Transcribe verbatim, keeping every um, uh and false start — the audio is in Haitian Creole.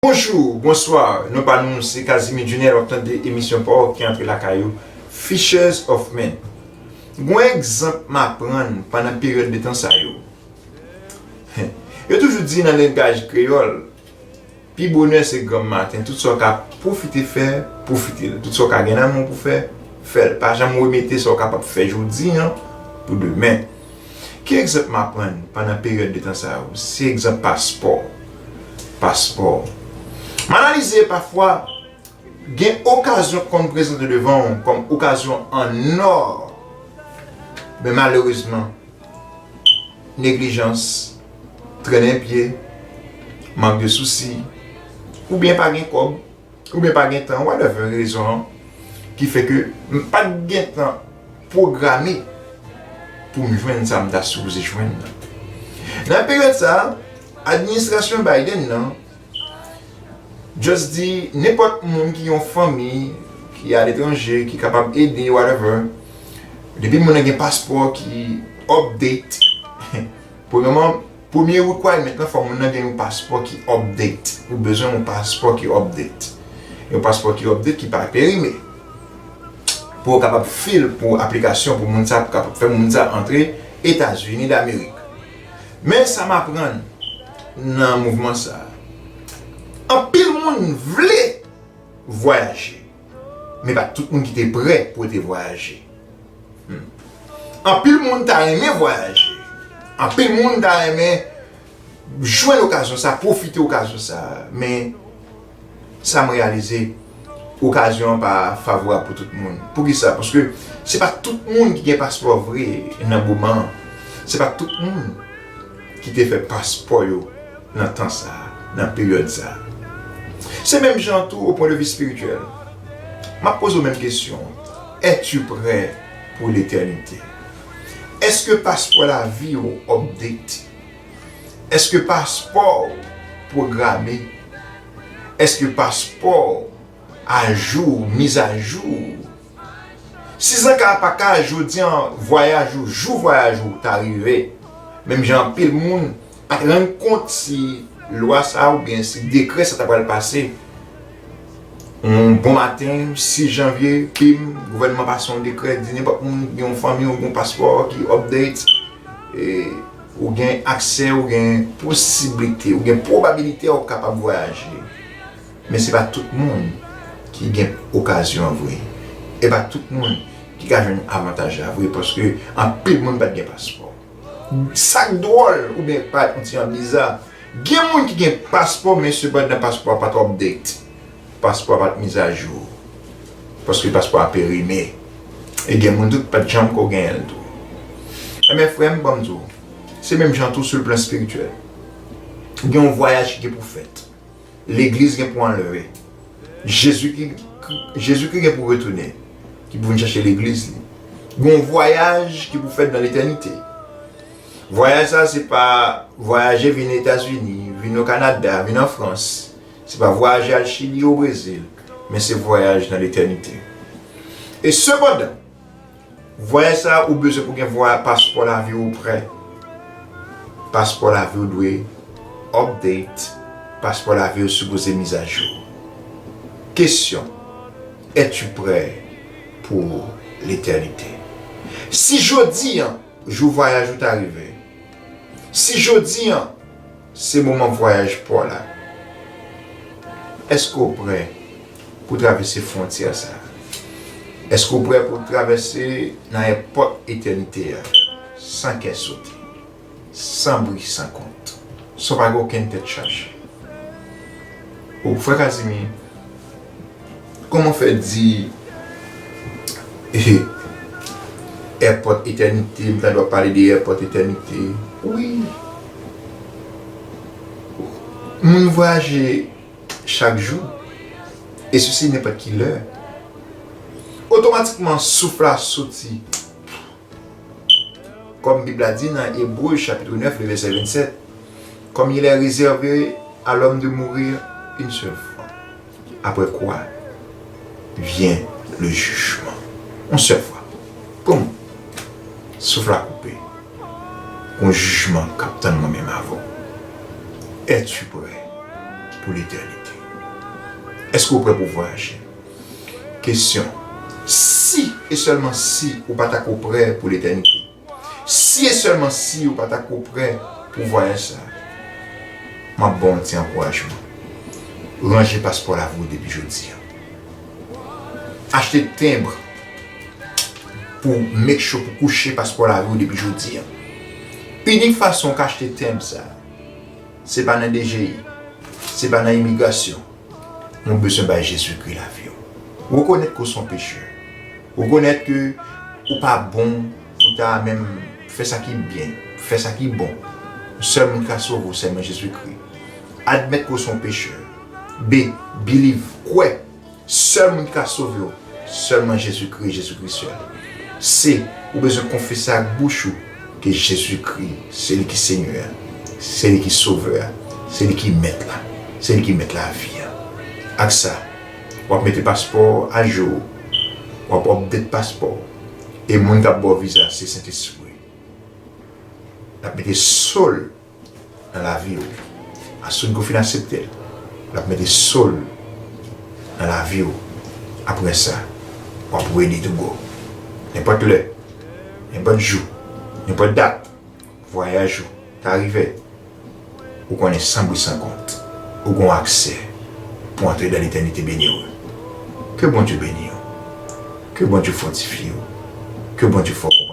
Bonjou, bonswa, non pa nou se Casimir Junel, w ap tande emisyon pa w ki antre lakay ou, Fishers of Men. Gon egzanp m aprann pandan peryòd de tan sa yo. Yo toujou di nan langaj kreyòl, pi bonè se granm maten, tout sa w ka pwofite fè, pwofite l. Tout sa w ka gen nan men w pou fè, fè l. Pa janm remete sa w kapab fè jodi an pou demen. Ki egzanp m aprann pandan peryòd de tan sa yo? Se egzanp paspò. Paspò. M analize pafwa, gen okazyon k konn prezante devan w kòm okazyon an nò, men malerezman, neglijans, trennen pye, mank de sousi, oubyen pa gen kòb, oubyen pa gen tan, whatever rezon an, ki fè ke m pa t gen tan pwograme pou m jwenn sa m ta sipoze jwenn nan. Nan peryòd sa a, administrasyon Biden nan just di nenpòt moun ki yon fanmi, ki aletranje, ki kapab ede, whatever, depi moun nan gen paspò ki update, premyèman, premye requirement lan, fò moun nan gen yon paspò ki update. Ou bezwen yon paspò ki update. Yon paspò ki update ki pa perime. Pou w kapab fil pou aplikasyon pou moun sa, pou kapab fè moun sa antre Etazini Damerik. Men sa m aprann nan mouvman sa a. Anpil moun vle vwayaje, men pa tout moun ki te prè pou te vwayaje. Hmm. Anpil moun ta renmen vwayaje. Anpil moun ta renmen jwenn okazyon sa, pwofite okazyon sa. Men sa m reyalize, okazyon an pa favorab pou tout moun. Poukisa? Paske se pa tout moun ki gen paspò vre nan moman an. Se pa tout moun ki te fè paspò yo nan tan sa a, nan peryòd sa a. Se menm jan tou, au point de vue spirituel. M ap poze w menm kesyon. Es-tu prêt pour l'éternité? Èske paspò lavi w update? Èske paspò w pwograme? Èske paspò w ajou, mizajou? Si se ka pa ka, jodi an, vwayaj ou, jou vwayaj ou ta rive, menm jan anpil moun pa t rann kont si lwa sa a oubyen si dekrè sa ta pral pase. Yon bon maten, sis janvye, pim, gouvènman pase yon dekrè, di nenpòt moun ki gen yon fanmi ou gen yon paspò ki update, e, ou gen aksè, ou gen posiblite, ou gen pwobabilite ou kapab vwayaje. Men se pa tout moun ki gen okazyon an vre. E pa tout moun ki ka jwenn avantaj la vre, paske anpil moun pa t gen paspò. Sa k dwòl, oubyen parèt yon ti jan biza, gen moun ki gen paspò, men sepandan paspò a pa t update. Paspò a pa t mizajou. Paske paspò a perime. E gen moun tou ki pa t janm ko genyen l tou. Ebyen, frè m, ban m di w, se menm jan tou sou le plan espirityèl. Gen yon vwayaj ki gen pou fèt. Legliz gen pou anlve. Jezikri, Jezikri gen pou retounen, ki pou vin chache legliz li. Gen yon vwayaj ki pou fèt nan letènite. Vwayaj sa, se pa vwayaje vin Etazini, vin o Kanada, vin an Frans. Se pa vwayaje al Chili, o Brezil, men se vwayaj nan letènite. E sepandan, vwayaj sa a, ou bezwen pou gen vwa-, paspò lavi ou prè. Paspò lavi ou dwe update. Paspò lavi ou sipoze mizajou. Kesyon, es-tu prêt pour l'éternité? Si jodi an, jou vwayaj ou ta rive, si jodi an, se moman vwayaj pa w la, èske w prè pou travèse fwontyè sa a? Èske w prè pou travèse nan èpòt etènite a san kè sote, san bri, san kont, san w pa gen okenn tèt chaje? O, frè Kazimi, kòman fè di, eh, èpòt etènite, m tande w ap pale de èpòt etènite. Wi. Moun vwayaje chak jou. E sisi nenpòt ki lè. Otomatikman, souf la soti. Kòm Bib la di nan Ebre, chapitre neuf, le verset vingt-sept, comme il est réservé à l'homme de mourir une seule fois, après quoi vient le jugement. Yon sèl fwa. Poum! Souf la koupe. Gon jijman k ap tann mwen menm avè w. Es-tu prêt pour l'éternité? Èske w prè pou vwayaje? Kesyon. Si e sèlman si ou pa ta ko prè pou letènite, si e sèlman si ou pa ta ko prè pou vwayaj sa a, m ap ba w yon ti ankourajman. Ranje paspò lavi w depi jodi a. Achte tenb pou make sure pou kouche paspò lavi w depi jodi a. Inik fason w ka achte tenb sa a, se pa nan D G I, se pa nan imigrasyon. Ou bezwen bay Jezikri lavi w. Rekonèt ke w se yon pechè. Rekonèt ke ou pa bon pou ta menm fè sa ki byen, fè sa ki bon. Sèl moun ki ka sove w, sèlman Jezikri. Admèt ke w se yon pechè. B, believe, kwè. Sèl moun ki ka sove w, sèlman Jezikri, Jezikri sèl. C, ou bezwen konfese ak bouch ou ke Jezikri, se li ki Senyè a, se li ki Sovè a, se li ki Mèt la, se li ki Mèt lavi a. Ak sa, w ap mete paspò a jou, w ap update paspò, e moun k ap ba w viza se Sentespri. L ap mete so l nan lavi w. As soon ke w fin aksepte l, l ap mete so l nan lavi w. Apre sa, w ap ready to go. Nenpòt lè, nenpòt jou, nenpòt dat, vwayaj ou ta rive, ou konnen san bri san kont, ou gen aksè pou antre dan letènite beni w. Ke Bondye beni w. Ke Bondye fòtifye w. Ke Bondye fè w